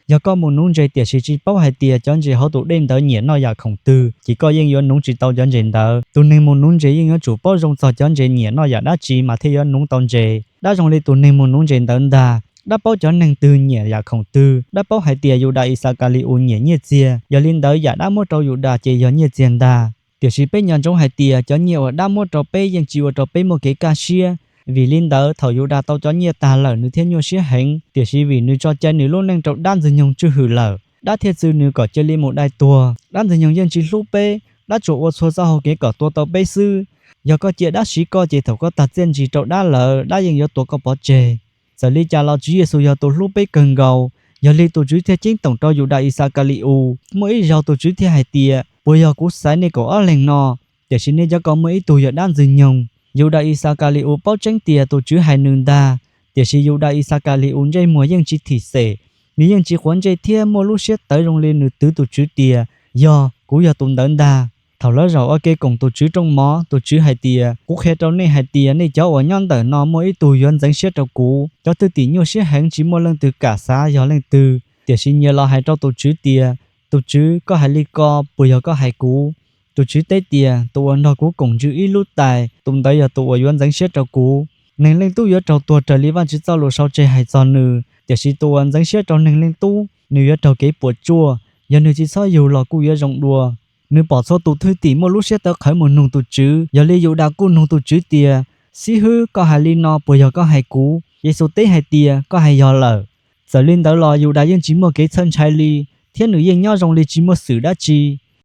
Yog koj mus nuv ntses tiam sis tsis paub hais tias cov ntses hauv tus dej ntawd nyiam noj yam khoom twg, ces koj yeej yuav nuv tsis tau cov ntses ntawd. Tus neeg mus nuv ntses yeej yuav tsum paub zoo txog cov ntses nyiam noj yam dab tsi mas thiaj yuav nuv tau ntses. Dab zoo li tus neeg mus nuv ntses ntawd ntag. Dab paub cov neeg twg nyiam yam khoom twg. Dab paub hais tias Yudas Ixakali-us nyiam nyiaj txiag, yog li ntawd yam dab muab rau Yudas ces yog nyiaj txiag ntag. Tiam sis peb nco ntsoov hais tias cov nyiaj uas dab muab rau peb yeej tsis ua rau peb muaj kev kaj siab. Vim li ntawd, thaum Yudas tau cov nyiaj tag lawm nws thiaj nyuaj siab heev, tiam sis vim nws tso cai nws lub neej rau dab ntxwg nyoog tswj hwm lawm, dab thiaj txwv nws kom cia li mus dai tuag. Dab ntxwg nyoog yeej tsis hlub peb, dab tsuas ua txhua txoj hau kev kom tua tau peb xwb. Yog koj cia dab siv koj ces thaum koj tag txiaj ntsig rau dab lawm, dab yeej yuav tua koj pov tseg. Txawm li cas los Tswv Yexus yog tus hlub peb kawg nkaus, yog li tus Tswv thiaj ceeb toom rau Yudas Ixakali-us. Muaj ib zaug tus Tswv thiaj hais tias, Puas yog kuv xaiv nej kaum ob leeg no, tiam sis nej cov ko muaj ib tug yog dab ntxwg nyoog? Yudas Ixakali-us paub tseeb tias tus Tswv hais nws ntag, tiam sis Yudas Ixakali-us ntsej muag yeej tsis thim xem, nws yeej tsis quav ntsej thiab muaj lub siab tawv zoo li nws twv tus Tswv tias, Yog, kuv yog tus ntawd ntag. Thaum lawv zaum ua ke koom tus Tswv rooj mov, tus Tswv hais tias, Kuv qhia rau nej hais tias nej cov uas nyob ntawm no muaj ib tug yuav ntxeev siab rau kuv. Cov thwj tim nyuaj siab heev tsis muaj leej twg kam xav yog leej twg, tiam sis nyias los hais rau tus Tswv tias, Tus Tswv, koj hais li ko puas yog koj hais kuv? Tus Tswv teb tias, Tus uas nrog kuv koom ntsws ib lub tais, tus ntawd yog tus uas yuav ntxeev siab rau kuv. Neeg Leej Tub yuav raug tuag raws li Vajtswv txoj lus sau tseg hais txog nws, tiam sis tus uas ntxeev siab rau Neeg Leej Tub, nws yuav raug kev puas tsuaj, yog nws tsis txhob yug los kuj yuav zoo dua. Nws pom txhua tus thwj tim muaj lub siab tawv qhawv mus nug tus Tswv, yog li Yudas kuj nug tus Tswv tias, Xib hwb, koj hais li no puas yog koj hais kuv? Yexus teb hais tias, Koj hais yog lawm. Txawm li ntawd los Yudas yeej tsis muaj kev txhawj ntshai li, thiab nws yeej nyob zoo li tsis muaj xwm dab tsi.